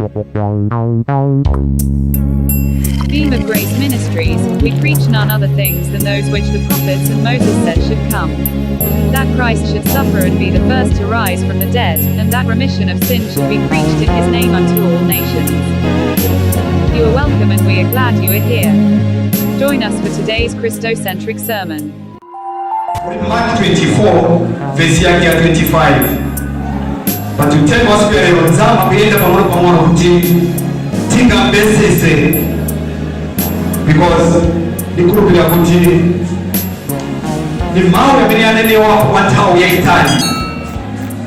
Beam of Grace Ministries, we preach none other things than those which the prophets and Moses said should come. That Christ should suffer and be the first to rise from the dead, and that remission of sin should be preached in his name unto all nations. You are welcome and we are glad you are here. Join us for today's Christocentric sermon. Mark 24 vesi yake ya 25, but uthenga wa siku ya lero nzama kuyenda pang'ono pang'ono kuti tingamvesese, because ndikhulupirira kuti ni mawu amene anenewa kwa nthawi yayitali,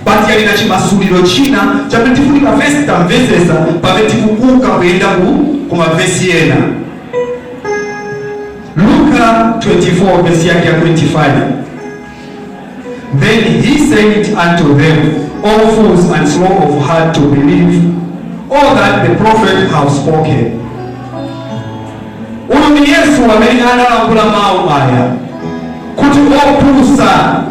but yali na chimasuliro china chamene tifunika vesi tamvesesa pamene tikukuka kuyenda ku mavesi ena. Luka 24 vesi yake ya 25: "Then he said unto them, 'O fools and slow of heart to believe all that the prophet have spoken.'" Uyu ni Yesu amene analankhula mawu aya kuti opusa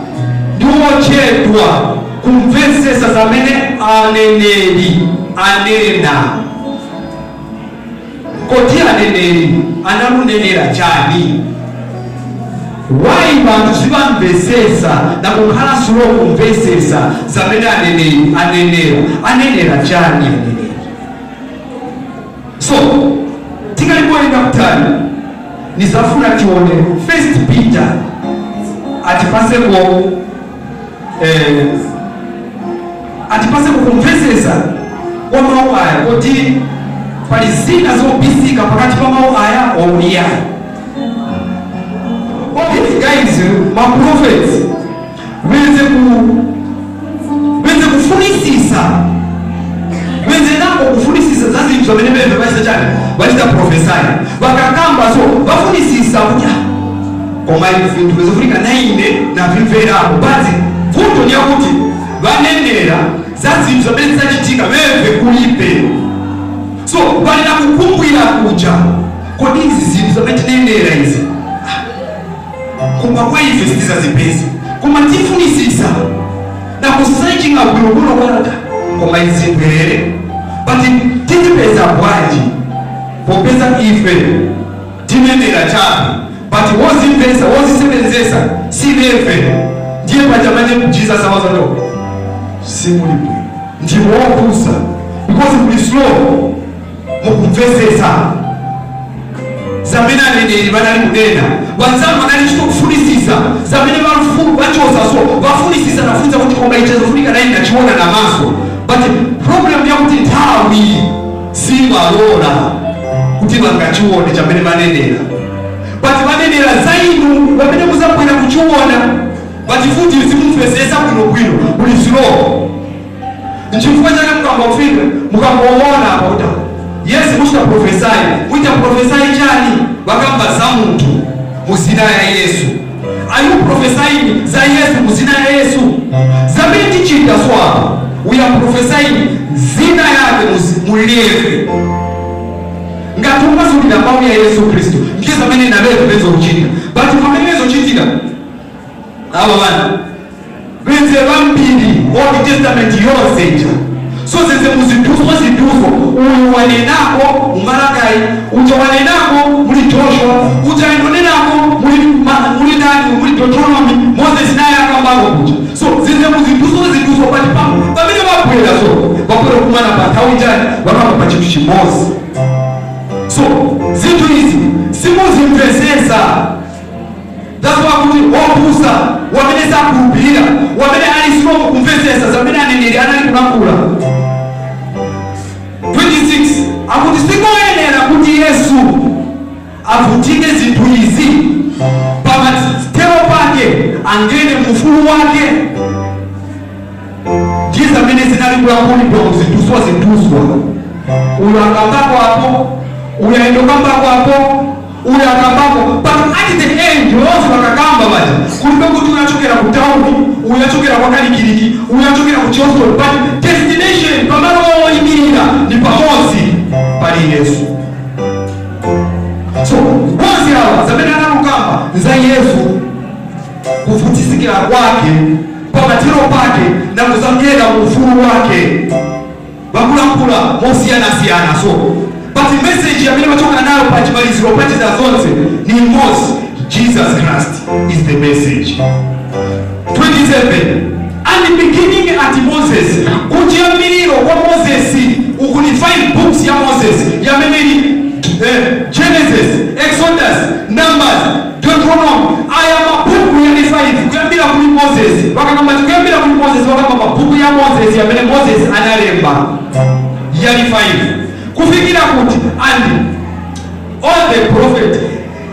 ndi ochedwa kumvesesa zamene aneneri anena. Kodi aneneri analunenera chani? Why bantu sibamvesesa na kukhala slow kumvesesa zamene aneneri anenera? Anenera chani aneneri? So tikalipoenda kutali, nizafuna tione First Peter atipaseko kumvesesa kwa mawu aya, kuti pali zina zobisika pakati pa mawu aya ouya. These guys, ma prophets, wenze kufunisisa, wenze nako kufunisisa za zinthu zamene beve vachita chani, vachita prophesy. Vakakamba so vafunisisa kuti, "Ah, koma ivi vinthu vizofunika naine navimverapo." But vuto ni yakuti vanenera za zinthu zamene zizachitika veve kulibe, so valina kukumbwira kuja, kodi izi zinthu zamene tinenera izi, koma kwa ife sitizazipeza, koma tifunisisa na kusearchinga bwinobwino kwalata, koma izi zinthu here, but tizipeza bwanji popeza ife tinenera chabe, but wozipeza, wozisebenzesa sinefe? Ndiye paja manje Jesus awaza, "Simuli bwino, ndimo wopusa because muli slow mukumvesesa zamene aneneri vanali kunena." Vanzangu vanali chito kufunisisa zamene vachoza, so vafunisisa nafunza kuti koma ichi zofunika nayi nachiona namaso, but problem yakuti nthawi simalola kuti vangachione chamene vanenera, but vanenera za inu vamene muzabwera kuchiona, but futi simumvesesa bwinobwino, muli slow. Nchifukwa chake mukangofika, mukangoona apa kuti Yesu muchita prophesy, muchita prophesy chani? Vakamba za munthu muzina ya Yesu. Are you prophesying za Yesu muzina ya Yesu? Zamene tichita so apa, we are prophesying zina yake muliyeve. Ngati umasulira mawu ya Yesu Khristu, ndiye zamene navezo vezokuchitika, but pamene vezochitika ava vanhu venze vambiri Old Testament yonse ija, so zenze muziduswa ziduswa. Uyu wanenako muMalakai, uja wanenako muli Joshua, uja indonenako muli nani, muli Deuteronomy, Moses naye akambako kuja. So zenze muziduswa ziduswa, but pamene vabwera, so vabwera kumana pa nthawi chani, vakamba pa chinthu chimodzi. So zinthu izi simuzimvesesa. That's why kuti wopusa wamene sakhulupirira, wamene ali slow kumvesesa zamene aneneri anali kulankhula. 26 akuti sikoyenera kuti Yesu avutike zinthu izi, pamatero pake angene mufulu wake. Ndiye zamene zinali kulankhulidwa muziduswa ziduswa. Uyu akambako apo, uyu ayindokambako apo, uyu akambako, but at the end onse vakakamba vaja kulibe kuti unachokera ku tauni, uyu achokera kwa Kalikiliki, uyu achokera ku Charleston, but destination, pamalo oyimirira ni pamodzi, pali Yesu. So bonse awa zamene analukamba za Yesu kuvutisikira kwake, pamatero pake na kuzamyera mu ufulu wake. Vakulankhula mosiyanasiyana, so but message amene vachoka nayo pa chimaliziro pachiza zonse ni imodzi: Jesus Christ is the message. 27, and beginning at Moses, kuchiyambiriro kwa Moses, uku ni five books ya Moses yamene ili Genesis, Exodus, Numbers, Deuteronomy. Aya mabuku yali 5 kuyambira kuli Moses. Vakakamba kuyambira kuli Moses, vakamba mabuku ya Moses yamene Moses analemba yali 5 kufikira kuti, and all the prophet,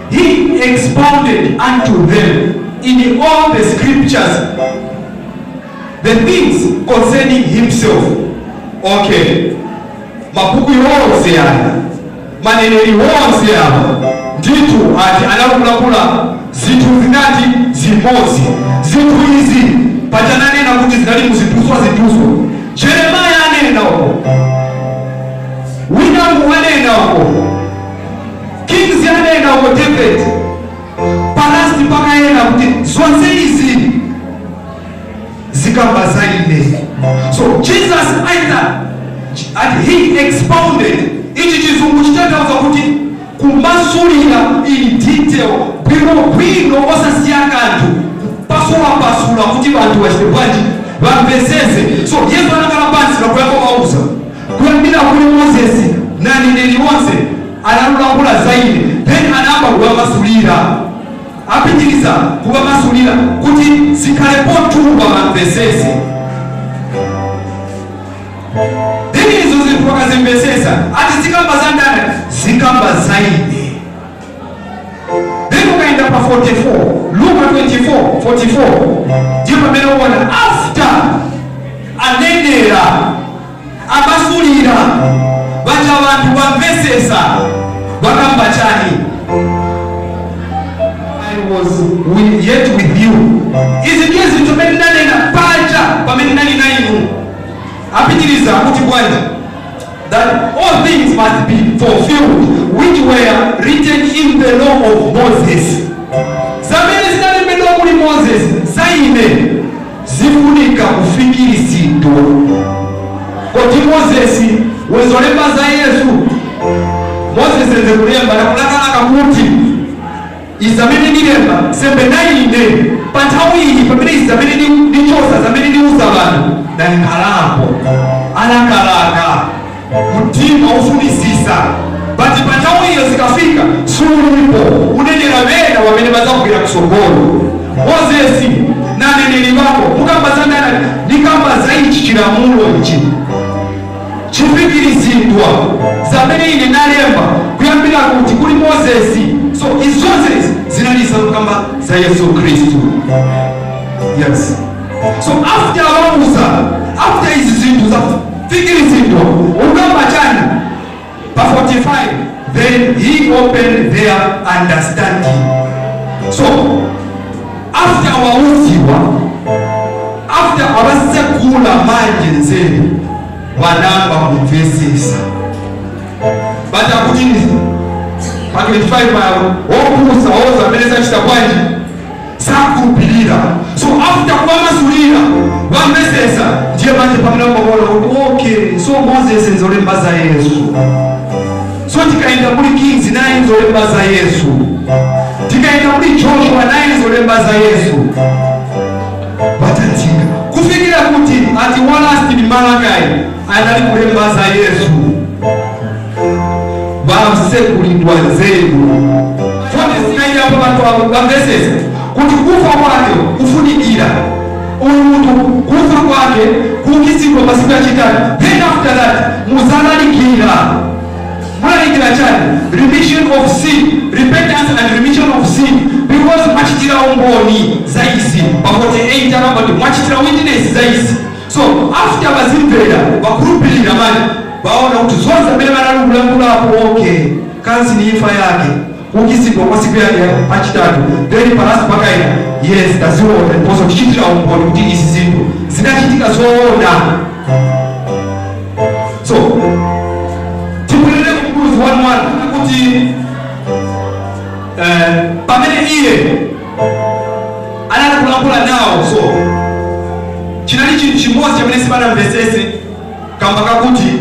he expounded unto them in all the scriptures the things concerning himself. Okay, mabuku yonse aya, maneneri wonse apa ndithu ati analukulakula zinthu zingati? Zimodzi. Zinthu izi pachananena kuti zinali muziduswa ziduswa. Jeremiah anena uko, winangu anena uko, Kings anena uko, David pa last pakayena kuti zonse izi zikamba za ine. So Jesus either and he expounded, ichi Chizungu chitanthauza kuti kumasulira in detail, bwino bwino, osasiya kanthu, kupasulapasula kuti vanthu vachite bwanji? Vamvesese. So Yesu anakhala pansi nakuyamba wauza kuyambira kuli Mozesi na aneneri onse analulankhula za ine. Then anayamba kuwamasulira, apitiriza kuwamasulira kuti zikhale potupa, vamvesese. Then izo zinthu vakazimvesesa, ati zikamba za ndani? Zikamba za ine. Then ukaenda pa 44, Luka 24 44, ndiye pamene uona after anenera, amasulira vacha, vanthu vamvesesa, vakamba chani? I was yet with you. Izi ndiye zinthu pamene ndanena paja pamene ndali na inu. Apitiriza kuti bwanji? That all things must be fulfilled which were written in the law of Moses. Zamene zinalembedwa kuli Moses za ine zifunika kufikirizidwa. Koti Mozesi wezolemba za Yesu? Mozesi enze kulemba nakulakalaka kuti izamene ndilemba sembe na ine pa nthawi iyi, pamene izi zamene ndichosa, zamene ndiuza vanthu, ndakhalapo alakalaka mtima ufunisisa, but pa nthawi iyo zikafika sulipo, unenera vena wamene vazakugwira kusogolo. Mozesi na aneneri vako mukamba za ndani? Nikamba za ichi chilamulo ichi chifikirizidwa, zamene ine nalemba kuyambira kuti kuli Mozesi. So izi zonse izi zinali kamba za Yesu Khristu. Yes, so after awauza, after izi zinthu zafikirizidwa, ukamba chani pa 45? Then he opened their understanding. So after wauziwa, after abasekula manje nzeru, vanamba kumvesesa. But akuti pa 25 awo wopusa woza amene sachita bwanji? Sakhulupirira. So after kuwamasulira, vamvesesa, ndiye manje pamene vambakuona kuti okay, so Moses nzolemba za Yesu, so tikaenda kuli Kings naye nzolemba za Yesu, tikaenda kuli Joshua naye nzolemba za Yesu. Patatika kufikira kuti ati wa last ni Malakai, anali kulemba za Yesu. Vasekulidwa nzeru. 49 apo vantu avo vamvesesa kuti kufa kwake kufunikira uyu munthu, kufa kwake, kuukitsidwa masiku achitatu. Then after that muzalalikira. Mulalikira chani? Remission of sin, repentance and remission of sin, because mwachitira umboni za izi. Pa 48 akamba kuti mwachitira witness za izi. So after vazimvera, vakhulupirira, mani vaona kuti zonse amene vanalangulapo, okay, kansi ni imfa yake, kuukitsidwa kwa siku yake pachitatu, then pa last pakaina, yes, taziona ndiponso tichitira umboni kuti izi zinthu zinachitika zoona. So tibwerere ku Hebrews 1:1 kuti pamene iye anali kulankhula nawo, so chinali chinthu chimodzi chimene sipanamvesese kamba kakuti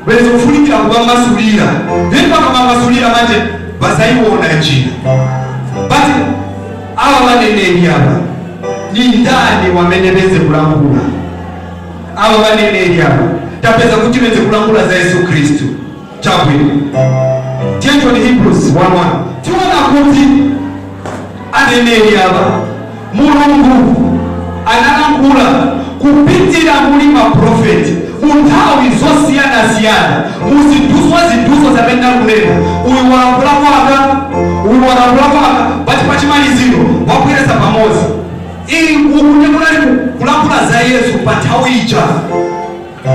Benze kufunikira kubamasulira, then bakamamasulira manje bazayiwona njira. But aba baneneri aba ni ndani wamene benze kulangula? Aba baneneri aba tapeza kuti benze kulangula za Yesu Khristu. Chabwino, tiyeni Hebrews 1:1. Tiona kuti aneneri aba, Mulungu analangula kupitira muli maprofeti mu nthawi zosiyanasiyana, muziduswa ziduswa zamene nakunena. Uyu walangula kwaka, uyu walangula kwaka, but pachimaliziro wabwereza pamodzi. Iyi uku ndikunali kulangula za Yesu pa nthawi ija.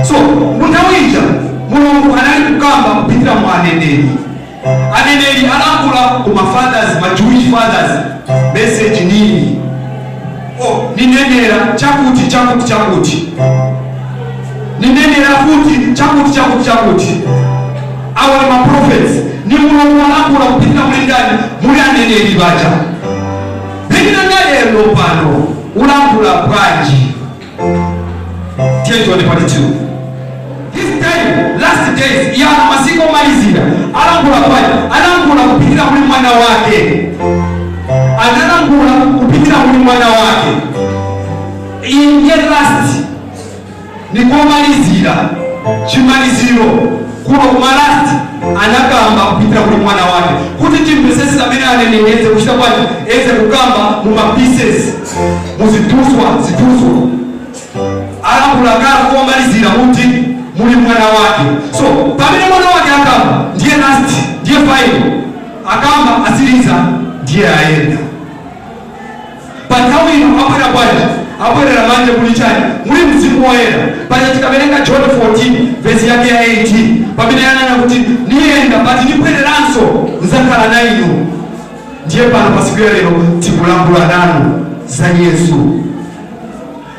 So mu nthawi ija Mulungu anali kukamba kupitira mu aneneri. Aneneri alangula ku ma fathers, ma Jewish fathers. Message nini? Oh, ninenera chakuti, chakuti, chakuti, ninenera kuti chakuti, chakuti, chakuti. Awa ni ma prophets, ni Mulungu alangula kupitira muli ndani? Muli aneneri baja. Linanga lero pano ulangula bwanji? Tiyeni part 2. This time, last days, yana masiku omalizira, alangula bwanji? Alangula kupitira muli mwana wake. Analangula kupitira muli mwana wake. Iyi ndiye last, nikomalizira, chimaliziro kuno kuma last. Anakamba kupitira kuli mwana wake kuti timvesese amene aneneri eze kuchita bwanji, eze kukamba mu ma pieces, muziduswa ziduswa. Alangula kala komalizira kuti muli mwana wake. So pamene mwana wake akamba, ndiye last, ndiye final. Akamba, asiriza, ndiye ayenda. Pa nthawi ino abwera bwanji? Abwerera manje muli chani? Muli Mzimu Woyera. Paja tikaverenga John 14 vesi yake ya 18, pamene anena kuti niyenda, but nibwereranso, nzakhala na inu. Ndiye pano pasiku ya lero tikulambula nanu za Yesu.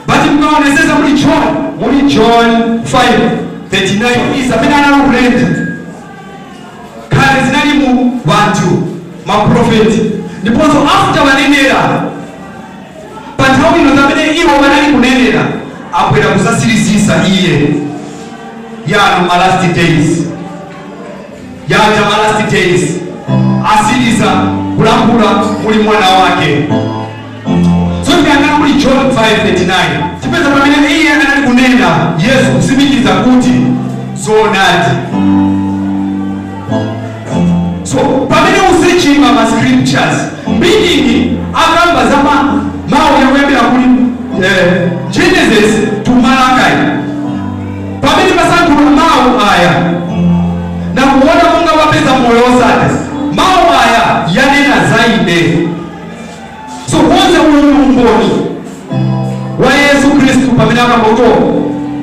But mukaonesesa muli John 5 39, isa amene analokulenda kale zinali mu wanthu maprofeti, ndiponso after wanenera, pa nthawi ino zamene iwo banali kunenera, abwera kusasirizisa iye yano ma last days, yaja ma last days, asiriza kulambula muli mwana wake. So tikayang'ana muli John 5:39, tipeza pamene iye anali kunena, Yesu kusimikiza kuti zoonadi. So pamene usichima ma scriptures, meaning akamba za mawu yakuyambira kuli Genesis to Malachi, pamene pasanthula mawu aya na kuona monga wapeza moyo wosatha, mawu aya yanena za ine. So konse uyu umboni wa Yesu Khristu pamene akamba kuti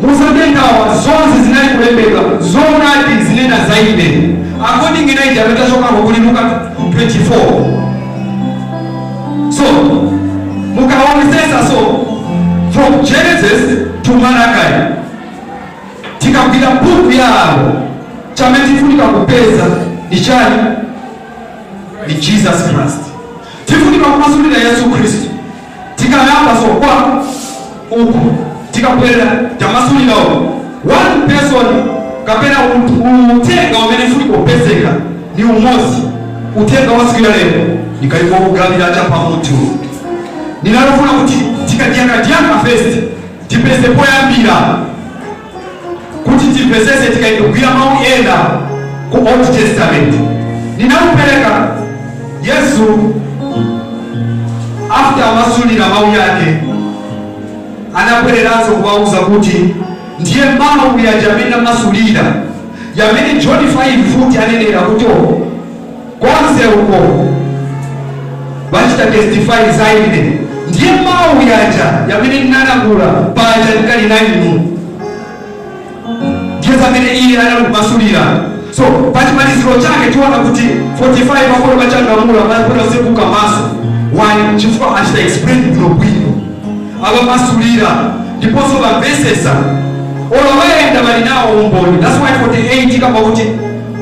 musatengawa, zonse zinali kulembedwa zoonadi, zinena za ine, according ina ija amene tachokako kuli Luka 24. So mukaonesesa, so from Genesis to Malachi, tikagwira buku yawo, chamene tifunika kupeza ni chani? Ni Jesus Christ. Tifunika kumasulira Yesu Khristu. Tikayamba so kwa uku, tikabwerera, tamasulirawo one person kapena utenga umene funika kupezeka ni umozi. Utenga wa siku ya lero nikaliko kugawira cha pamutu. Ninalofuna kuti tikadiakadiaka first tipeze poyambira kuti tipezese, tikaigwira mawu ena ku Old Testament. Ninaupereka Yesu after amasulira mawu yake, anabwereranso kuwauza kuti ndiye mawu yaja amene amasulira, yamene John 5 futi anenera kuti konse uko vachita testify za ine, ndiye mawu yaja yamene ndinalangula paja ndikali na inu, ndiye zamene iye anali kumasulira. So pachimaliziro chake tiona kuti 45 akolo pachangamula pano sekuka maso wani, chifukwa achita explain bwino bwino, avamasulira ndiponso vamvesesa. Olo vayenda vali nawo umboni. That's why 48 kamba kuti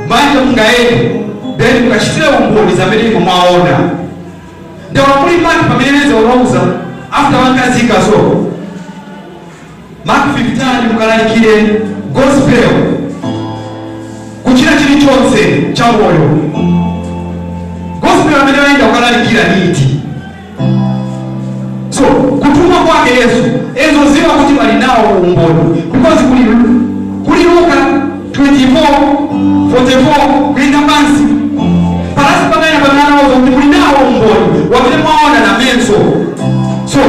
manje mungayende, then mukachitire umboni zamene imo mwaona. Ndaona muli Mark pamene neze unauza after wankazika. So Mark 15, mukalalikire gospel. Cha moyo. Gospel amene aenda kukalalikira niti. So kutuma kwake Yesu, ezo ziva kuti bali nawo umboni, because kuli Luka 24:44 kuenda pansi palasi pamene pamene kuti muli nawo umboni wamene mwaona na menso. So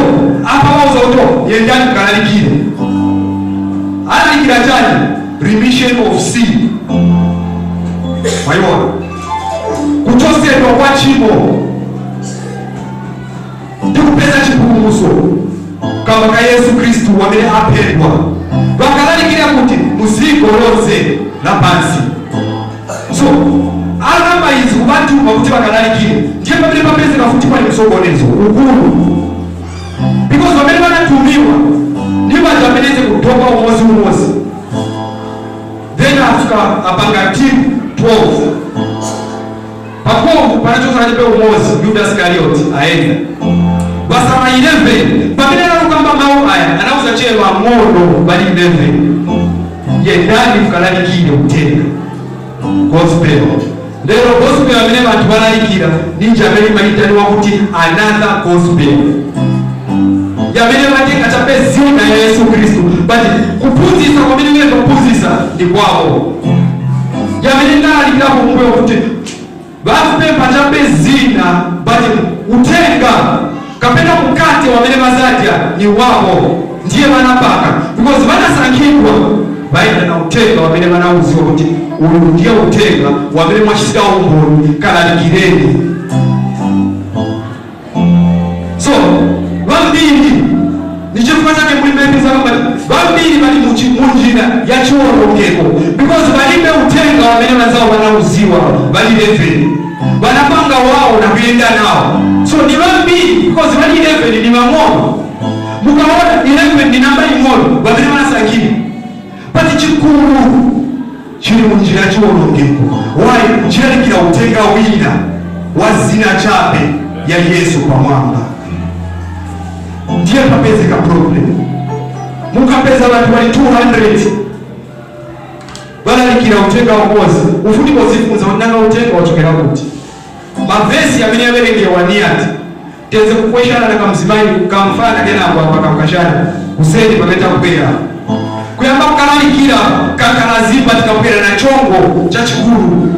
apa wauza kuti yendani mukalalikire. Alalikira chani? Remission of sin. Mwayiona, kuchosedwa kwa chimo ndi kupeza chipulumutso kamba ka Yesu Khristu wamene aphedwa. Vakalalikira kuti muziko lonse lapansi. So akamba izi kubatuma kuti vakalalikire. Ndiye pamene papezeka futi pali msokonezo ukulu, because pamene vanatumiwa ndi baja ameneze kutoka umozi umozi, then afika apanga team 12. Pa 12 panachoka alibe umozi, Yuda Iskarioti aenda, basama 11. Pamene analukamba mawu aya, anauza chero ang'ono bali 11, yendani mukalalikire uthenga, gospel. Lero gospel amene anthu balalikira ninja amene imayitaniwa kuti another gospel, yamene matenga chabe zina ya Yesu Khristu, but kuphunzitsa kwamene wene kuphunzitsa ndi kwawo. Yamene ndalalikira kumbuyo kuti bapempha chabe zina, but uthenga kapena mkate wamene bazadya ni wawo. Ndiye vanapaka because vanasankhidwa, vaenda na uthenga wamene vanauziwa kuti uyu ndiye uthenga wamene mwachitira umboni, kalalikireni. So vambiri, ni chifukwa chake mulimepeza kwamba vambiri vali munjira ya chiwonongeko, because valibe uthenga wamene vanzawo vanauziwa. Vali 11 vanapanga wawo na kuyenda nawo. So ni vambiri because vali 11 ni vang'ono. Mukaona 11 ni namba ing'ono vamene vanasankhidwa, but chikulu chili munjira ya chiwonongeko. Why? Chilalikira uthenga wina wa zina chabe ya Yesu pamwamba. Ndiye papezeka problem. Mukapeza vantu vali 200 balalikira uthenga umodzi, ufuti kozifunza kuti nanga uthenga wachokera kuti? Mavesi amene awerengewa ni ati? Teze kukweshana na kamzimayi kamfana kenako apa kamkashana kuseni pamene takubwera kuyamba kukalalikira kankalazipa, tikabwera na chongo chachikulu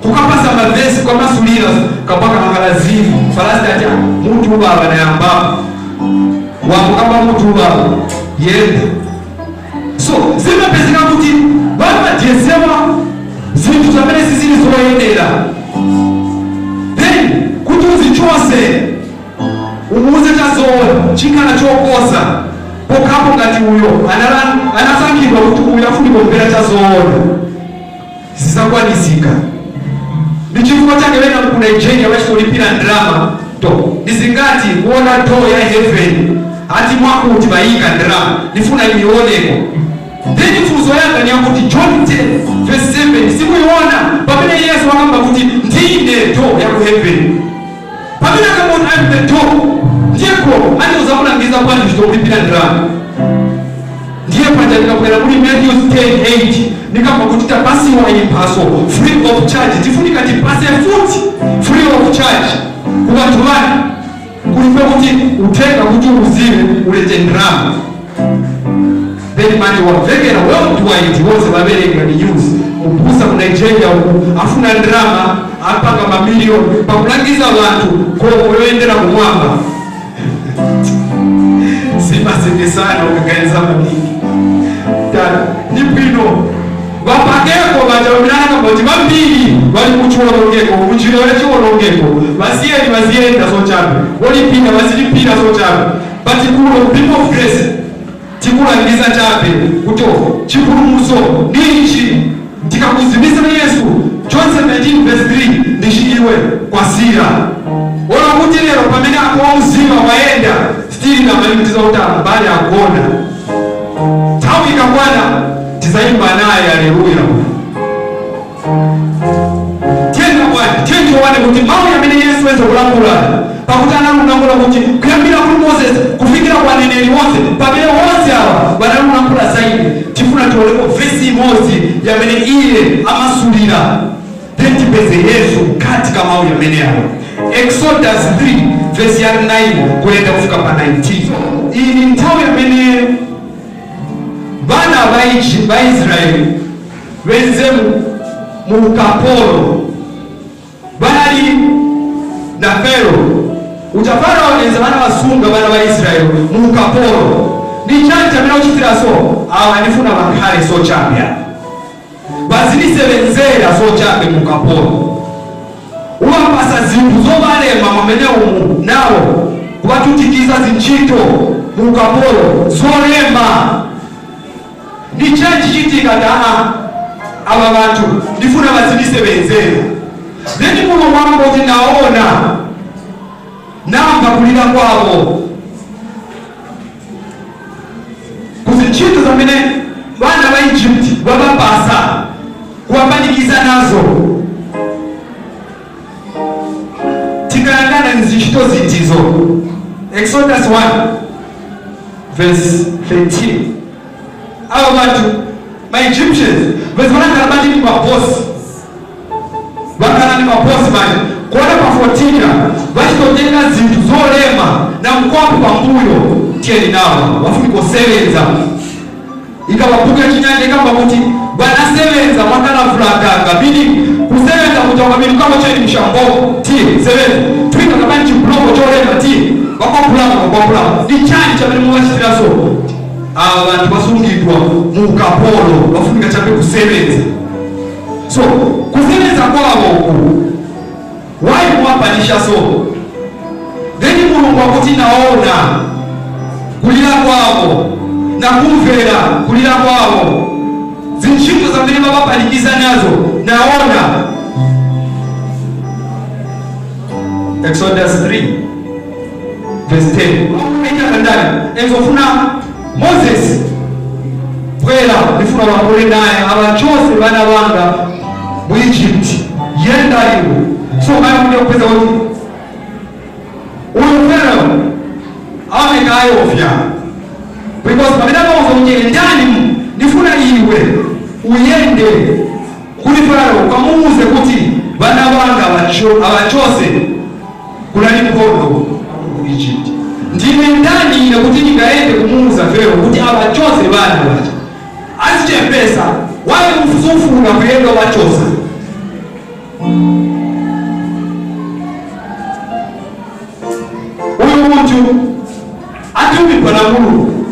kukapasa mavesi kwamasulira kapaka kankalazimu falasiti ati mutu ubaba nayambapo wakukamba mutu ubaba yenda. So zimapezeka kuti vamajezewa zinthu zamene sizili zoyenera. Then kuti uzichose, umuuze chazoona, chikhala chokosa pokhapo ngati uyo anasankhidwa kuti uyo afunika kumvera chazoona, zizakwanisika. Ndi chifukwa chake wena ku Nigeria vachitolipira ndrama to ndizingati kuona door ya heaven, ati mwakuti bayika ndrama, ndifuna ioneko. Then funzo yanga ni yakuti John 10 verse 7 simuiona pamene Yesu akamba kuti ndine door ya ku heaven. Pamene akamba kuti I'm the door, ndiyeko andiuza kulangiza bwanji chitokulipira ndrama? Ndiye paja ndikabwera kuli Matthew 10:8, ndikamba kuti tapasiwa imphaso free of charge, tifunika tipase futi free of charge ku vanthu vanu. Kulipe kuti uthenga kuti uzive ulete ndrama. Then manje wamvekera worldwide, wonse vaverenga ni news, mupusa ku Nigeria uku afuna ndrama, apanga mamiliyoni pakulangiza vanthu komo yoyendera kumwamba. Simasekesana ukaganiza maningi. Ni bwino vapakeko vaja vamenana kamboti vambiri vali muchiwonongeko, munjira yachiwonongeko. Vasiyeni vaziyenda sochabe, volipira vazilipira sochabe, but kuno people of grace tikulangiza chabe kuti chipulumutso ndichi, tikakuzivisa Yesu. John 17 verse 3 ndichi iwe kwasira ona kuti lero pamene akuwauziva wayenda still namalimitiza kuti ambali agona. Nthawi ikakwana tizayimba naye aleluya. Tiyenda bwanji? Tiye kuti mawu amene Yesu enza kulankhula, pakuti analulankhula kuti kuyambira kuli Moses kufikira kwa aneneri onse, pamene onse awa banalulankhula zaidi. Tifuna tioneko vesi imodzi yamene iye amasulira, then Tipeze Yesu katika mawu yamene awo. Exodus 3 verse ya 9 kuyenda kufika pa 19. Iyi ni nthawi yamene vana va Israeli venze mu ukapolo, vanali na Fero. Uja Farao enze vana vasunga vana va Israeli mu ukapolo. Ni chani chamene uchitira? So awa ndifuna vakhale so chabe, bazinisebenzera so chabe mu ukapolo. Uwapasa zinthu zobalema mwamene umu nawo kubatutikiza zintchito mu ukapolo zolema. Ni chani chichitika? Taa, aba bantu ndifuna bazinisebenzera. Then Mulungu amboti, "Naona, namva kulira kwabo kuzintchito zamene vana va Egypt vavapasa kuwapanikiza nazo." Tikayangana nzintchito zitizo? Exodus 1 verse 13. Aba bantu ma Egyptians vezi vanakhala bati ni mabosi, vakhala ni mabosi manje. Kuona pa 14 vachitotenga zinthu zolema na mkwapo pambuyo. Tiyeni nawo wafunika kusebenza. Ikababuka chinyanja, ikamba kuti vanasebenza mwakalavulagaga, meaning kusebenza kuti wakabiri kamo cheni mshambo tiye sebenza, twika kabani chibuloko cholema tiye vakwapulamo vakwapulamo. Ni chani chamene muvachitira? So aba bantu basungidwa mu ukapolo, bafunika chabe kusebenza. So kusebenza kwabo uku, why muwapanisha? So then Mulungu akuti, "Naona kulira kwabo na kumvera kulira kwabo, zintchito zamene vavapanikiza nazo naona." Exodus 3 verse 10. Itakandani enzofuna Moses, bwera, ndifuna wakule naye abachose vana vanga mu Egypt, yenda iwe. So kaya kupeza kuti uyu Pharaoh aoneka ayofya, because pamene amauza kuti, "Endani, ndifuna iwe uyende kuli Farao, ukamuuze kuti vana vanga abachose kunali nkhondo ku Egypt," ndine ndani ine kuti ndingaende kumuuza Farao kuti abachose vana vaja azichepesa? Waye ufuna kuyenda wachosa. Uyu muntu atumidwa na Mulungu.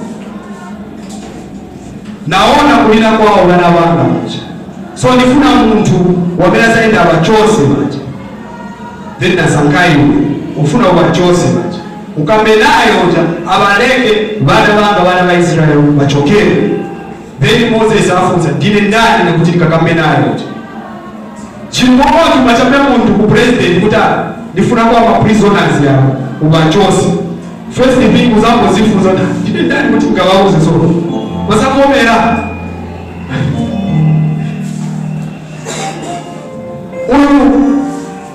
"Naona kulira kwawo vana vanga vaja, so ndifuna munthu wamene azayenda abachose vaja. Then nasankha iwe, ufuna ubachose vaja, ukambe naye uja abaleke vana vanga, vana va Israeli bachokere." Then Moses afunsa, "Ndine ndani nekuti ndikakambe naye uja?" Chimomoti machape munthu ku president kuti, "Ah, ndifuna kwa ma prisoners yawo ubachose," first thing uzambozifunza kuti, "Ndine ndani kuti ngawauze?" So basavomera. Uyu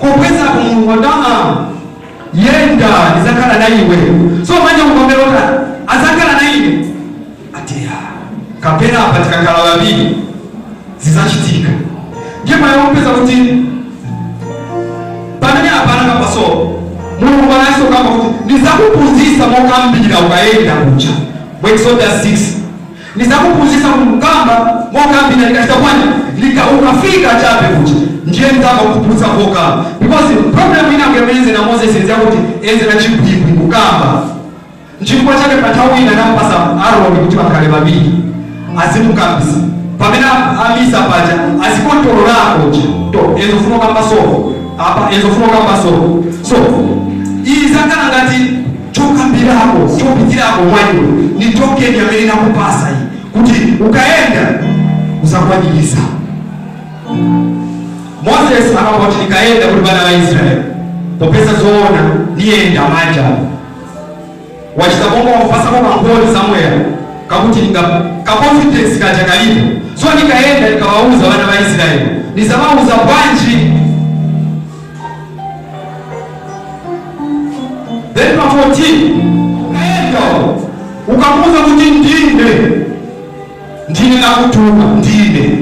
kupweza kumulungu aa, "Yenda, ndizakhala na iwe." So manje kukombera kuti azakhala na ine ati, "Ah, kapena apa tikakhala babiri zizachitika." Ndiye mayopeza kuti pamene apana kapaso Mulungu anaso kamba kuti, "Ndizakuphunzitsa mokambira ukayenda kucha." Mu Exodus 6, "Ndizakuphunzitsa kukamba mokambira ndikachita kwani lika ukafika chabe kucha, ndiye ndizamba kukuphunzitsa kokamba." Because problem ina kuyemenze na Moses enze kuti enze na chibwibwi kukamba. Nchifukwa chake pa nthawi ina anampasa Aaroni kuti bakhale babiri azimukambisa pamene amisa paja, azikontololako ja to enzofuna kamba so apa, enzofuna kamba so. So izakhala ngati chokambirako chopitirako mwaiwe ni token amene inakupasa iyi kuti ukaenda uzakwanirisa. Moses akapoti, "Ndikaenda kuti vana va Israeli, popeza zoona niyenda manja." Wachita monga wamupasako kankoli somewhere kakuti ninga ka confidence kaja kalipo. "So nikaenda nikawauza vana va Israeli, nizamauza bwanji?" Then pa 14, "Ukaenda ukamuuza kuti ndine, ndine nakutuma, ndine."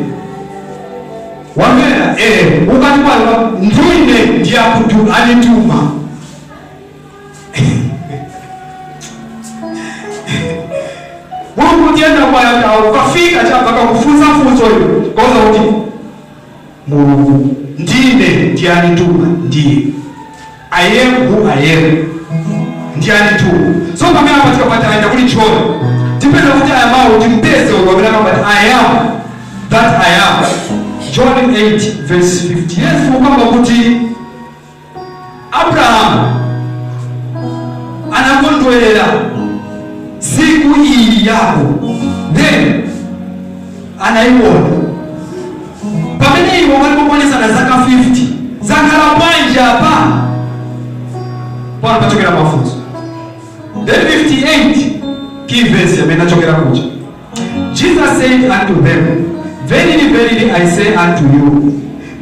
Wamvera? Ukati kwalwa ndine ndiyakutu anituma. Mulungu tienda kwaya ukafika chapa kakufunza funzo hiyo koza kuti Mulungu ndine ndiyanituma, ndiye I am who I am, ndiyanituma. So pamene apatika pati aenda kuli John, tipeza kuti aya mawu timpeze uyo pamene akambati I am that I am. John 8 verse 50. Yesu ukamba kuti Abrahamu anakondwerera siku iyi yako, then anaiona. Pamene iwo walipokwanisana zaka 50 zakhala bwanji apa pano pachokera mafunzo. Then 58 key verse amene achokera kuja. Jesus said unto them, "Verily, verily, I say unto you,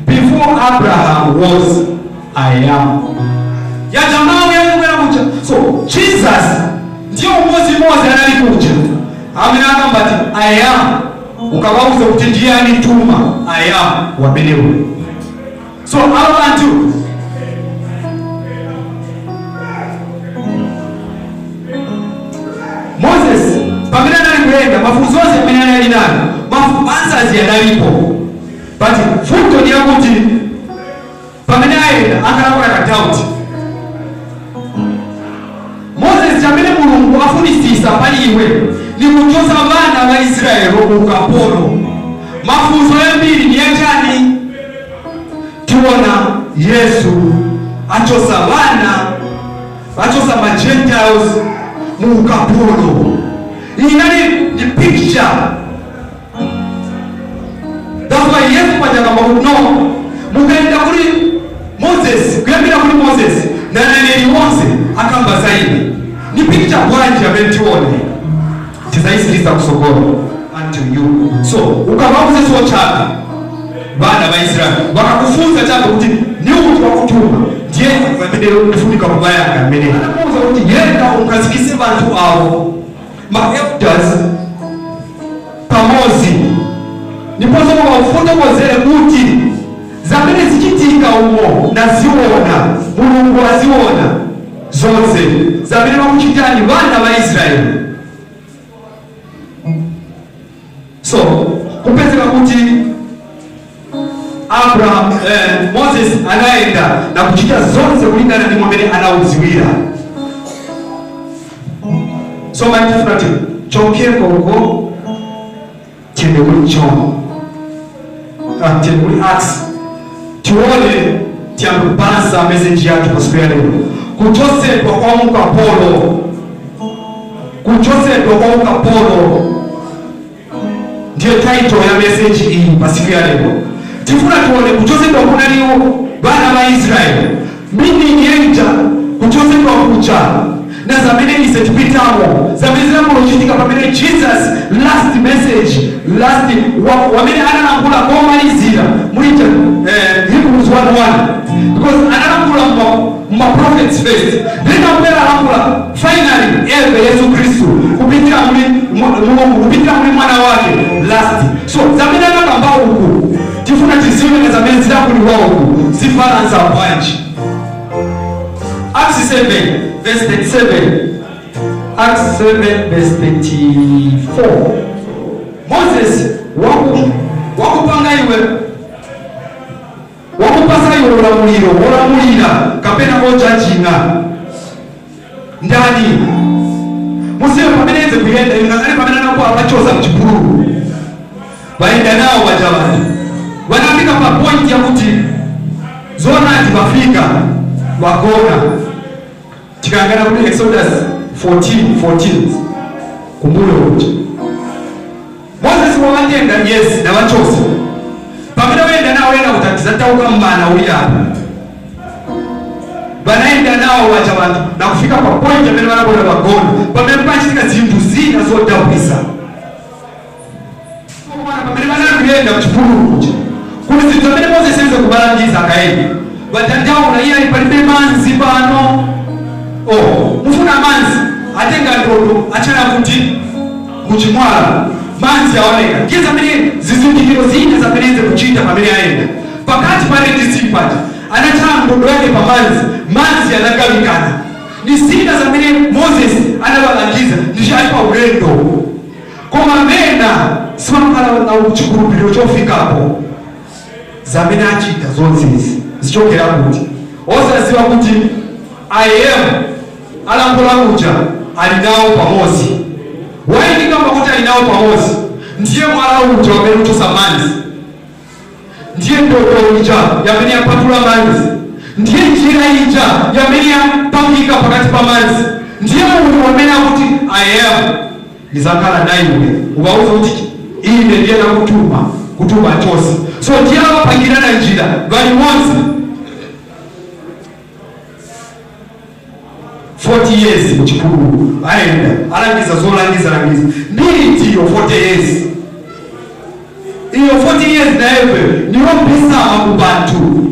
before Abraham was, I am." Yajamawu yakukwera kuja. So Jesus ndiyo umodzi anali kuja amene akambati I am, ukawauza kuti ndiye anituma, I am wamenewo. So abo bantu Moses pamene anali kuyenda, mafunzo onse amene anali nayo, answers yanalipo, but funzo ndi yakuti pamene ayenda akhalakula ka doubt. Moses, chamene Mulungu afunisisa pali iwe ni kuchosa vana va Israeli ku ukapolo. Mafunzo yambiri ni yachani? Tiona Yesu achosa vana, achosa ma Gentiles mu ukapolo. Inali ni picture. That's why Yesu pajakamba kuti no, mukaenda kuli Moses, kuyambira kuli Moses na aneneri wonse akamba zaidi. Ni picture bwanji amene tione tizaisiriza kusogolo unto you. So ukavauze so chabe vana va Israeli vakakufunza chabe kuti ni uti wakutuma, ndiye pamene kufunika kubayanga amene anakuuza kuti yenda ukazikise vanthu awo ma elders pamozi, ndiponso mukafotokozere kuti zamene zichitika umo naziona, Mulungu aziona zonse zamene vakuchitani vana va Israeli. So kupezeka kuti Abraham, Moses anaenda na kuchita zonse kulingana ndi mwamene anauziwira. So matifuna ti chokeko uko tiende kuli John, tiende kuli Acts, tione tiyambe message yathu pasiku ya lero, kuchosedwa kwa ukapolo. Kuchosedwa kwa ukapolo ndiyo title ya message iyi pasiku ya lero. Tifuna tione kuchosedwa kunaliwo vana va Israeli, meaning yenja kuchosedwa kucha na zamene ise tipitamo, zamene zinamulochitika pamene Jesus last message, last wamene analangula komalizira mulija, Hebrews 1:1, because analangula mma prophets first, then akubera alangula finally eve Yesu Kristu kupitira muli Mulungu kupitira muli mwana wake last. So zamene anakamba uku tifuna tiziwe na zamene zidakuliwa uku zifalansa bwanji. Acts 7 verse 37, Acts 7 verse 34. Moses wakupanga iwe, wakupasa iwe ulamuliro wolamulira kapena ojajinga ndani? Musiwe pamene enze kuyenda ingangale pamene anakuwa apachoza mchipululu, vaenda nawo vaja vantu vanafika pa point yakuti zonati vafika vagona. Tikayangana kuti Exodus 14:14 kumbuyo kuti Moses wavatenda, yes, navachosa pamene vaenda nawo enda kuti atizatauka mmana uli apa. Vanaenda nawo vaja vantu nakufika pa point amene vanabona vagona, pamene pachitika zinthu zina zodabwisa pamene vanakuyenda kuchipululu kuja, kuti zinthu amene Moses enze kuvalangiza akaenda vatandaula iye ali palibe manzi pano. Oh, mufuna manzi? Atenga ndodo achana kuti muchimwala, manzi aoneka. Ndiye zamene zizindikiro zina zamene enze kuchita pamene ayenda. Pakati pa Red Sea paja anataya ndodo yake pa manzi, manzi yanagawikana. Ni zina zamene Moses anawalangiza ndichali pa ulendo, koma mena simakhala na chikhulupiriro chofikapo. Zamene achita zonse izi zichokera kuti? Osaziwa kuti I am alankhula uja ali nawo pamodzi. Wayikikamba kuti ali nawo pamodzi, ndiye mwala uja wamene uchosa manzi, ndiye ndodo ija yamene yapatula manzi, ndiye njira ija yamene yapangika pakati pa manzi, ndiye munthu wamene akuti, "I am ndizakhala naiwe, ukauza kuti ine ndiye nakutuma kutuma chose." So ndiye amapangirana njira valimodzi 40 years muchipululu. Ayenda, alangiza zolangiza langiza nditiyo 40 years iyo. 40 years nayepe niyo mpisama ku bantu,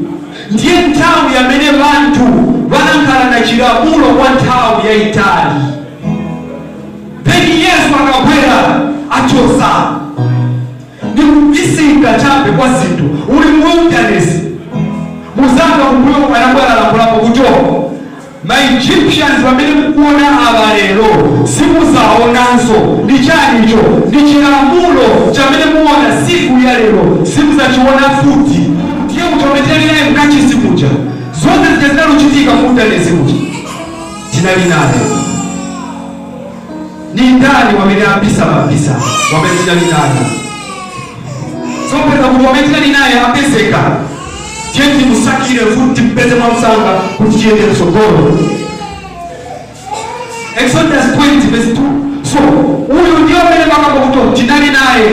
ndiye nthawi yamene bantu banankhala na chilamulo kwa nthawi yayitali. Then Yesu akabwera, achosa. Ni kubisinga chabe kwa zinthu uli mu wilderness. Muzanga kumbuyo anabwera alambulapo kuti ma Egyptians pamene mukuona ava lero simuzaonanso. Ndi chani icho? Ndi chilamulo chamene muona siku ya lero simuzachiona futi. Ndiye muchometereraye naye mkachisi muja, zonse zija zinaluchitika mu wilderness muja tinali naye. Ni ndani wamene apisa mapisa wamene tinali naye? Sopeza kuti wamene tinali naye apezeka, tiye timusakire futi timpeze mwamsanga kuti tiyende msogolo. Exodus 20 verse 2. So uyu ndiye amene makamba kuti tinali naye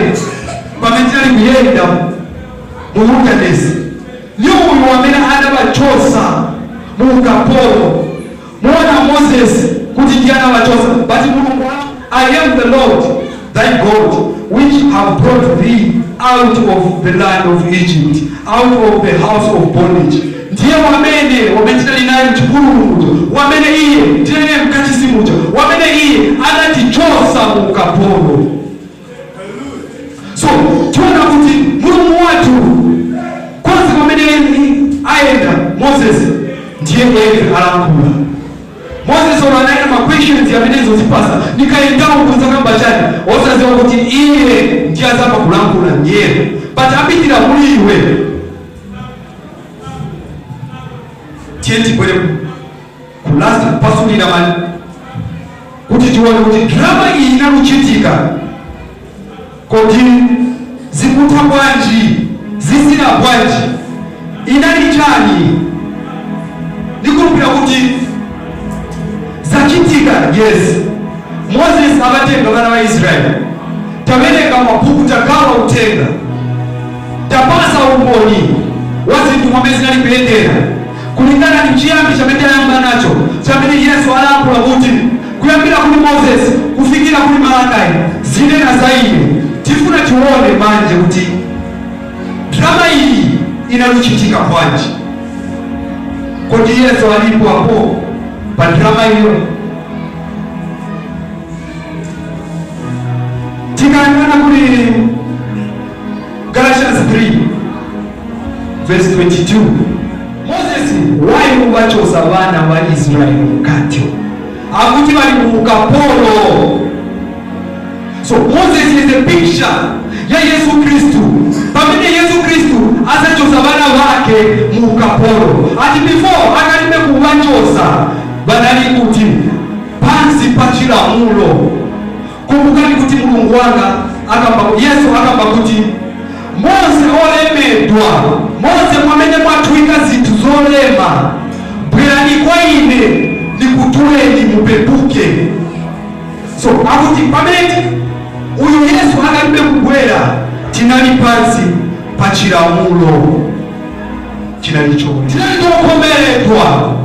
pamene tinali kuyenda mu wilderness, ni uyu amene anawachosa mu ukapolo. Muona Moses kuti ndiye anawachosa, but Mulungu, "I am the Lord thy God, which have brought thee out of the land of Egypt, out of the house of bondage." Ndiye wamene wamene tinali naye mchipululu muja, wamene iye tinali naye mkachisi muja, wamene iye anatichosa mu ukapolo. So tiona kuti Mulungu wathu konse pamene ayenda Moses, ndiye eve alankhula. Moses olo anaenda ma questions amene zozipasa, nikaendawo kunza kamba chani, osaziwa kuti iye ndiye azamba kulankhula ndiye, but apitira muli iwe. Tiye tibwere ku last kupasulira mani kuti tione kuti drama iyi inaluchitika kodi zikutha bwanji, zisira bwanji, inali chani. Ndikulupira kuti zachitika, yes, Moses amatenga vana va Israeli. Tawerenga mabhuku, tagawa uthenga, tapasa umboni wa zinthu mwamene zinali kuyendera kulingana ndi chiyambi chamene tayamba nacho, chamene Yesu alankhula kuti kuyambira kuli Moses kufikira kuli Malakai zinena za iye. Tifuna tione manje kuti drama iyi inaluchitika bwanji. Kodi Yesu alipo apo pa drama iyo? Tikayang'ana kuli Galatians 3 verse 22, Moses wayi kuvachosa vana va Israeli mukati, akuti vali mu ukapolo. So Moses is a picture ya Yesu Kristu. Pamene Yesu Kristu azachosa vana vake mu ukapolo, ati before akalibe kuvachosa vanali kuti pansi pa chilamulo. Kumbukani kuti Mulungu wanga akamba, Yesu akamba kuti, "Monse olemedwa, monse mwamene mwatwika zinthu zolema, bwerani kwa ine nikutuleni mupepuke." So akuti pamene uyu Yesu akalibe kubwera, tinali pansi pa chilamulo, chinali chomwe tinali tokomeredwa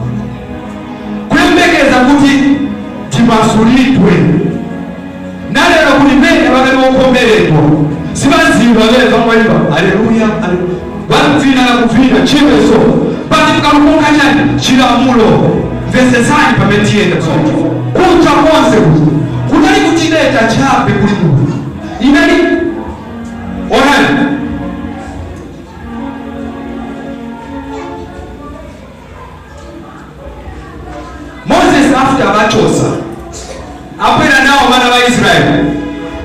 kuyembekeza kuti timasulidwe. Nalero kuli mene bakali okomeredwa, sibaziba bene bamwaiba haleluya, bakuvina na kuvina chimeso, but tukalukonka chani? Chilamulo. Mvesesani pamene tiyenda kunja konse kuti kunali kutileta chabe kuli Mulungu. Inali onani Vachosa, abwera nawo vana va Israeli,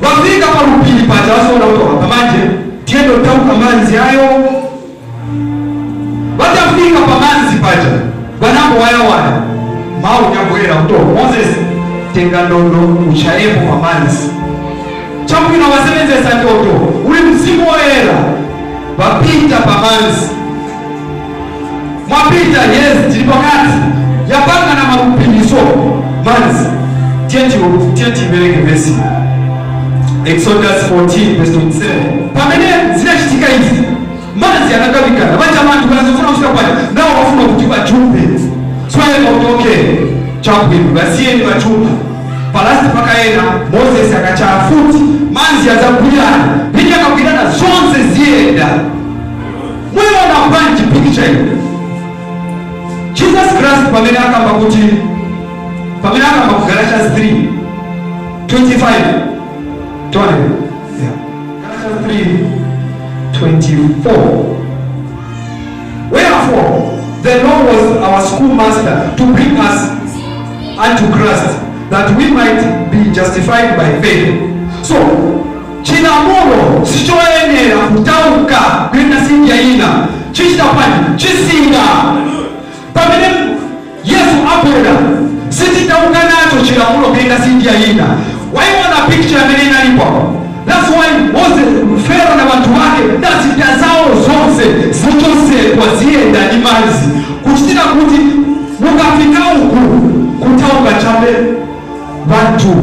vafika palupiri paja, vasoona kuti pamanje tiyendo tauka manzi ayo. Vatafika pamanzi paja, vanambo wayawaya, mawu nyabwera kuti, "Moses, tenga ndodo uchayepo pamanzi." Chabwino, vasevenzesa ndodo, uli mzimu woyera, vapita pamanzi. Mwapita? Yes, tili pakati, yapanga na malupiriso manzi. Tiye tiiverenge vesi, Exodus 14 verse 27. Pamene zinachitika izi, manzi anagawikana. Vacha vantu vanazofuna kufika paja, nawo vafuna kuti vajumpe. Swayeka kuti okay, chabwino, vasiyeni vajumpa. Palasti pakaena Moses akachaa futi, manzi adzagwirana. Pindi akagwirana, zonse ziyenda. Muiona bwanji picture iyi? Jesus Christ pamene akamba kuti, pamene akamba ku Galatians 3 25, tone, yeah. Galatians 3 24: "Wherefore the law was our schoolmaster to bring us unto Christ, that we might be justified by faith." So chilamulo sichoyenera kutauka kuyenda sinja ina. Chichita pani? Chisinga. Pamene Yesu abwera, sititauka nacho chilamulo kuyenda sinja ina. Waiona picture amene inalipo? That's why Moses, Fero na bantu bake na zida zawo zonse zichosedwa, ziyenda ndi madzi, kuchitira kuti mukafika uku, kutauka chabe bantu.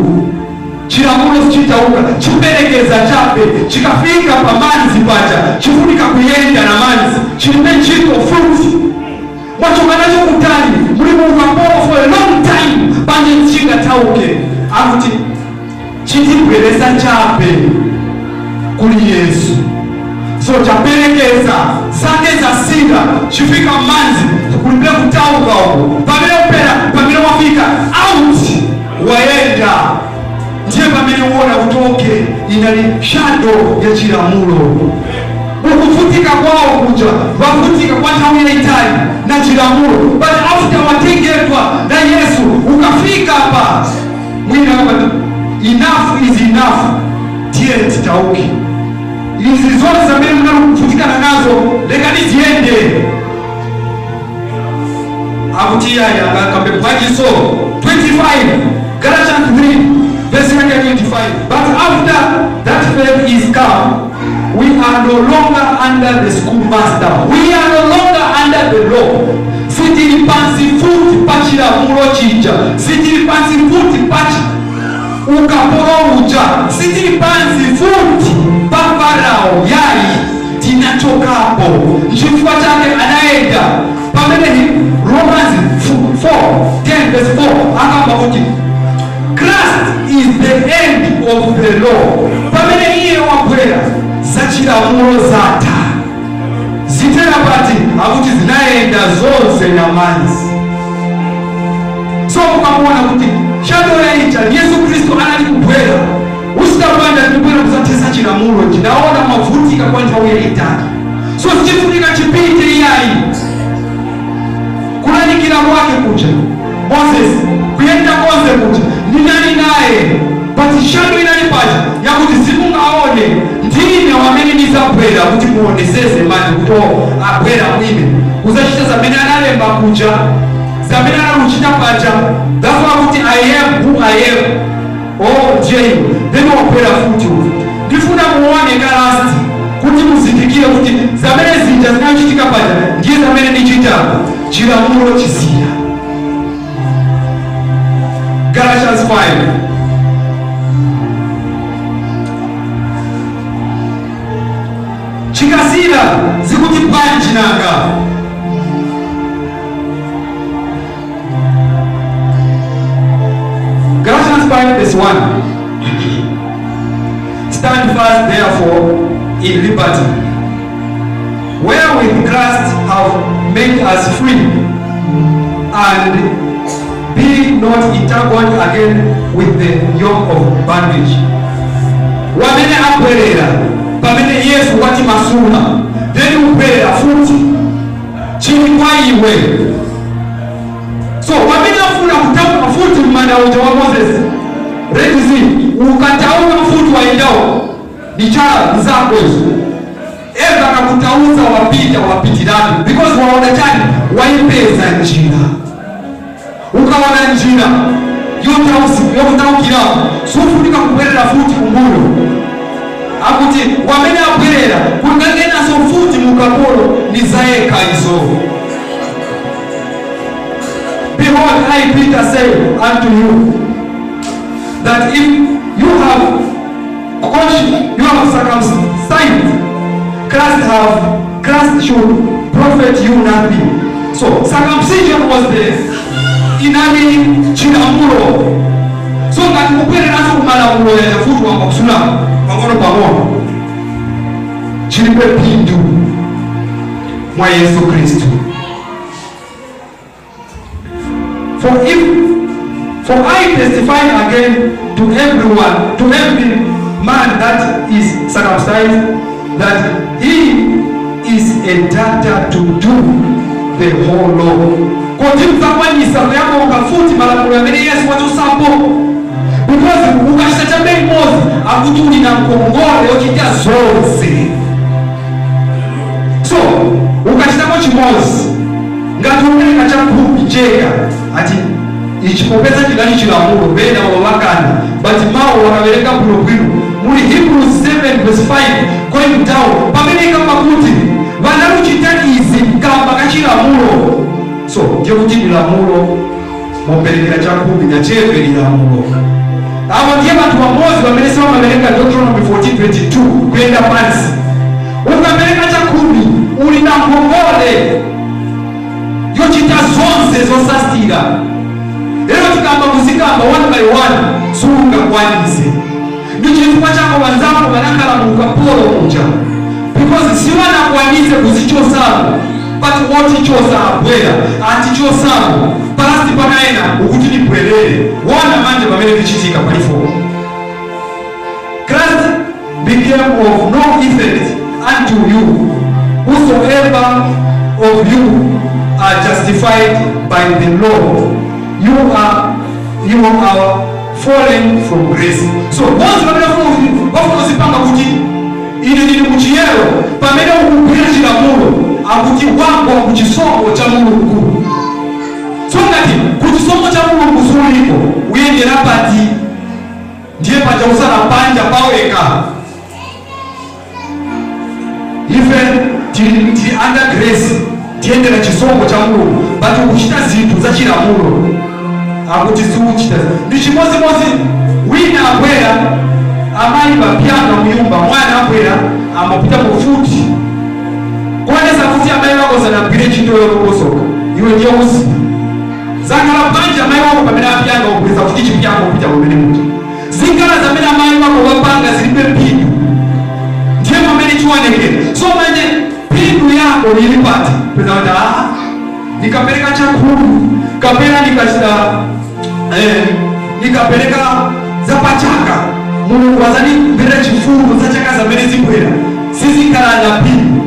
Chilamulo sichitauka, chiperekeza chabe. Chikafika pamanzi paja, chifunika kuyenda na manzi, chilibe ntchito futi. Mwachoka nacho kutali, muli mu ukapolo for a long time, panje chingatauke. Akuti chitibweresa chabe kuli Yesu. So chaperekeza zake zasira, chifika manzi, kulibe kutauka uko. Pamene upera, pamene wafika out, wayenda, ndiye pamene uona kuti okay, inali shadow ya chilamulo. Ukuvutika kwawo kuja, vavutika kwa nthawi yayitali na chilamulo, but after watengedwa na Yesu, ukafika pa mwina kama enough is enough, tiye titauke. Izi zonse zamene munali kuvutikana nazo, lekani ziyende. Akuti yaya akambe bwajiso 25, Galatians 3 verse yake 25: "But after that faith is come, we are no longer under the schoolmaster." We are no longer under the law. Sitili pansi futi pa chilamulo chija, sitili pansi futi pachi ukapolo uja, sitili pansi futi pa Farao yayi, tinachokapo. Nchifukwa chake anaenda pamene Romans 4 10 verse 4 akamba kuti Christ is the end of the law. Pamene iye wabwera, zachilamulo zatha. Zitera pati? Akuti zinayenda zonse na manzi. So ukamuona kuti shadow yaija, Yesu Kristu anali kubwera, usitapanda ndibwera kuzathesa chilamulo. Chinaona mavutika kwa nthawi yayitali, so sichifunika chipite iyayi. Kulalikira kwake kuja Moses, kuyenda konse kuja, ndinali naye, but shadow inali paja yakuti simungaone. Ndine wamene ndizabwera kuti muonesese manje kuti oh, abwera mwine kuzachita zamene analemba kuja, zamene analuchita paja. That's why kuti "I am who I am." Oh, ndiye iwe. Then wabwera futi uyu. Ndifuna muone ka last kuti muzindikire kuti zamene zija zinachitika paja ndiye zamene ndichita. Chilamulo chisiya. Galatians 5. Chikasira zikuti bwanji nanga? Galatians 5 verse 1: "Stand fast therefore in liberty, wherewith Christ hath made us free, and be not entangled again with the yoke of bondage." Wamene abwerera pamene Yesu watimasula, then ubwerera futi, chili kwa iwe. So wamene afuna kutauka futi mmanyoka, Mumana uja wa Moses, Red Sea, ukatauka futi waendawo ni chala zako izo. Eva akakutauza wapita wapitirani because waona chani? Waipeza njira. Ukaona njira yokutaukirapo, sufunika kubwerera futi kumbuyo. Akuti wamene abwerera kungangenaso futi mukapolo ni zayekha izo. Behold, I, Peter, say unto you that if you have you have circumcised Christ, have Christ should profit you nothing. So circumcision was the inali chilamulo. So ngati kubwereranso kumalamulo yachafuti wamba kusula pang'ono pang'ono, chilibe phindu mwa Yesu Khristu. For I testify again to everyone, to every man that is circumcised, that he is a debtor to do the whole law. Kodi mdzakwanisa kuyakonka futi malamulo amene Yesu wachosapo? Because ukachita chabe imodzi, akuti uli na mkongole yochita zonse. So ukachitako chimodzi, ngati upereka chakhumi cheka, ati ichi popeza chinali chilamulo, pena wawakana, but mawu wakawerenga bwinobwino muli Hebrews 7 verse 5 going down, pamene ikamba kuti vanaluchita izi kamba kachilamulo. So ndiye kuti ni lamulo muperekera chakhumi na chepe ni lamulo. Apo ndiye vanthu pamodzi pamene samawerenga Deuteronomy 14:22 kuyenda pansi. Ukapereka chakhumi, uli na ngongole yochita zonse zosastira. Lero tikamba kuzikamba one by one, sungakwanise. Ndi chifukwa chako wanzako vanakhala mu ukapolo muja, because siwanakwanise kuzichosamo, but wotichosa abwera atichosamo palasti panaena ukuti nibwerere. Wona manje pamene vichitika palifo. Christ became of no effect unto you, whosoever of you are justified by the law, you are fallen from grace. So bonse pamene wafuna uzipanga kuti ine ndili muchiyero, pamene ukugwira chilamulo, akuti wagwa ku chisomo cha Mulungu. So ngati ku chisomo cha Mulungu sulipo, uyendera pati? Ndiye paja usala panja paweka. Ife tili under grace, tiyendera chisomo cha Mulungu, but ukuchita zinthu za chilamulo, akuti siuchita. Ndi chimodzimodzi wina abwera, amayi papyanga muyumba, mwana abwera amapita mufuti kuonesa kuti amayi wako sanagwire ntchito yolongosoka. Iwe ndiye usi zakhala bwanji amayi wako pamene apyanga ukupeza kuti chipyanga upita kumene muti zingala zamene amayi wako wapanga zilibe phindu. Ndiye pamene chiwonekera. So manje phindu yako lili pati? Peza kuti nikapereka chakhumi kapena nikachita nikapereka zapachaka, Mulungu azandimvera chifundo. Za chaka zamene zibwera sizikhala na phindu.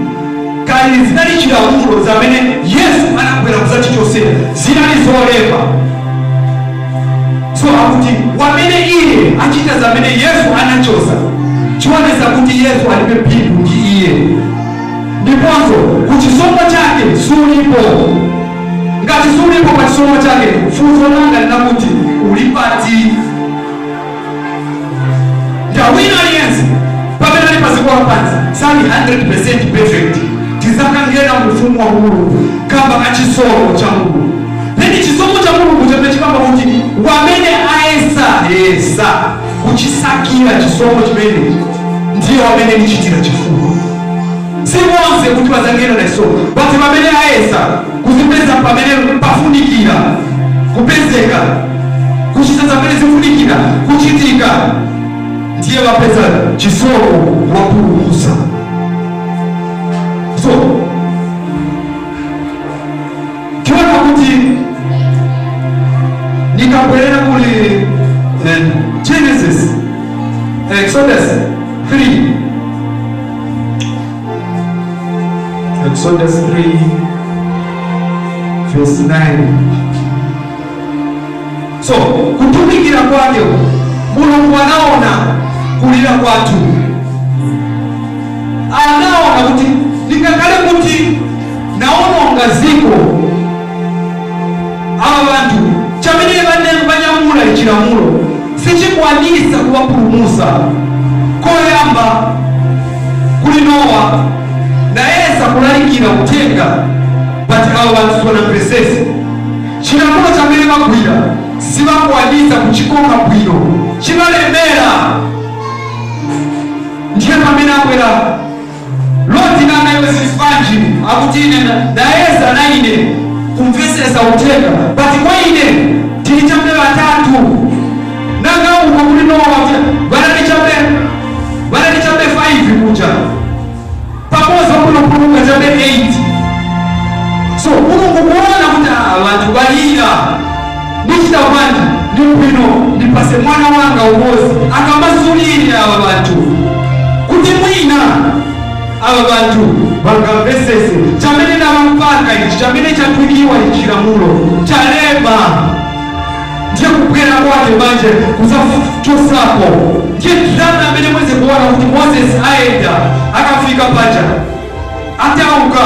Kali zinali chilamulo zamene Yesu anabwera kuzachichosera, zinali zolemba. So akuti wamene iye achita zamene Yesu anachosa, chionesa kuti Yesu alibe phindu ndi iye, ndiponso kuchisomo chake sulipo. Ngati sulipo pa chisomo chake, funso langa linakuti uli pati? Ndawina aliyense pamene ali paziko lapansi sali 100% perfect. Tizakangena mu ufumu wa Mulungu kamba ka chisomo cha Mulungu. Then chisomo cha Mulungu chamene chikamba kuti wamene ayesa yesa kuchisakira chisomo chimene, ndiye wamene ndichitira chifundo. Si bonse kuti bazangena na chisomo, but pamene ayesa kuzipeza pamene pafunikira kupezeka, kuchita zamene zifunikira kuchitika, ndiye wapeza chisomo wapulumusa. So tiona kuti nikabwerera kuli Genesis, Exodus 3, Exodus 3 verse 9. So kutumikira kwake, Mulungu anaona kulira kwathu, anaona kuti ndingakhale kuti naononga ziko, ava vantu chamene vanyamula ichilamulo sichikwanisa kuwapulumusa. Koyamba kuli Nowa, nayesa kulalikira kutenga, but avo vantu sivanamvesese chilamulo chamene vagwira, sivakwanisa kuchikonga bwino, chivalemera. Ndiye pamene abwera Loti nanga iwe, akuti ine ndayesa na ine kumvesesa uthenga, but kwa ine tili chabe vatatu, nanga uko kuli Nowa vanali chabe 5 kuja pamodzi, wakunopulumuka chabe 8. So Mulungu kuona kuti ah, vantu valira, ndichita bwanji? Ndi bwino ndipase mwana wanga umozi akamasulire ava vantu, kuti mwina ava vantu vangamvesese chamene navampanga ichi, chamene chatwikiwa ichilamulo chalema. Ndiye kubwera kwake manje kuzachosapo. Ndiye drama amene mweze kuona kuti Moses aenda, akafika paja atauka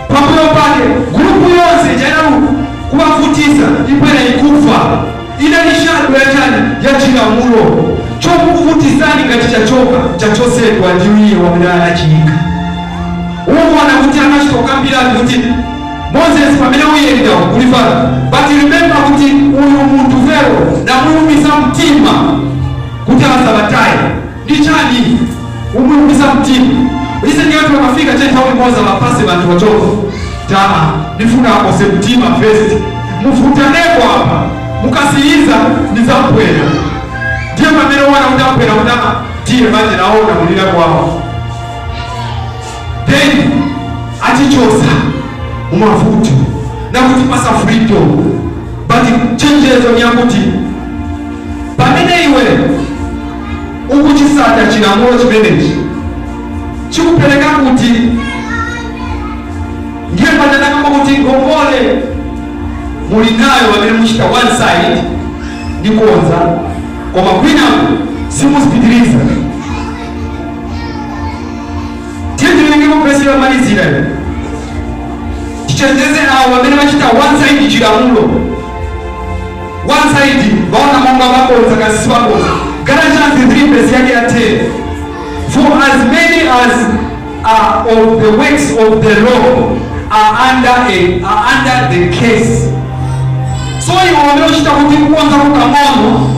pambuyo pake, group yonse jainalu kuvavutisa ibwera ikufa. Inali shadow yachani? Ya chilamulo. Chokuvutisani ngati chachoka, chachosedwa ndi iye wamene anachiyika. Umuona kuti anachitokambirani kuti Moses, pamene uyenda kulifana, but remember kuti uyu munthu Fero namuyumisa mtima kuti asabataye. Ndi chani umuyumisa mtima? Ise ndiye watu wakafika che nthawi imodzi vapase vanthu wachoka taa, ndifuna akose mtima first, mufutaneko apa, mukasiyiza ndizabwera. Ndiye pamene wana kuti abwera kuti ama tiye manje, naona kulira kwawo, then achichosa mumavuto nakutipasa freedom. But chenjezo ni yakuti pamene iwe ukuchisata chilamulo chimenechi, chikupereka kuti, ndiye pananakamba kuti ngongole muli nayo pamene muchita one side ndi konza, koma kwinaku simuzipitiriza. Tiye tiwerengeko vesi yomalizira, tichenjeze awo pamene vachita one side chilamulo, one side vaona monga vakonza kasi sivakonza. Galatians 3 verse yake ya 10: "For as many as are of the works of the law are under the curse." So iwe wamene uchita kuti kukonza kukamono,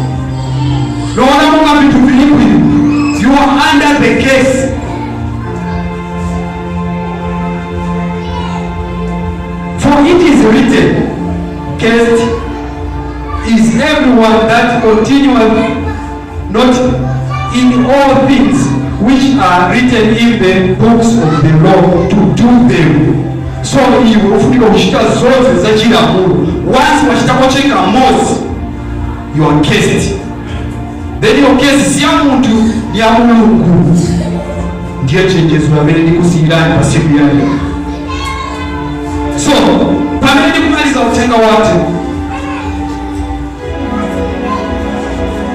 loona monga vinthu vili bwino, you are under the curse. "For it is written, Cursed is everyone that continueth not in all things which are written in the books of the law to do them." So iwe ufunika kuchita zonse za chilamulo. Once wachitako chekamozi, you are cursed. Then your case si ya munthu, ni ya Mulungu. Ndiye chenjezo amene ndikusiyirani pa siku ya lero. So pamene ndikumaliza uthenga wathu,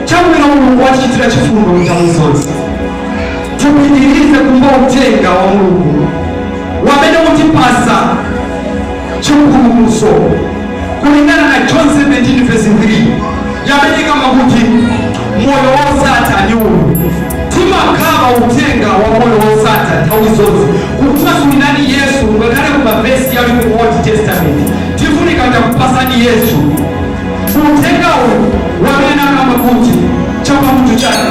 chabwino Mulungu watichitira chifundo nthawi zonse. Tipitirize kumva uthenga wa Mulungu wamene utipasa chipulumutso kulingana na John 17 verse 3, yamene kamba kuti moyo wosatha ni uwu. Timakhala uthenga wa moyo wosatha nthawi zonse kukumasulirani Yesu, ngakhale ku mavesi yali ku Old Testament. Tifunika takupasani Yesu, uthenga uwu wamene akamba kuti chapamutu chake.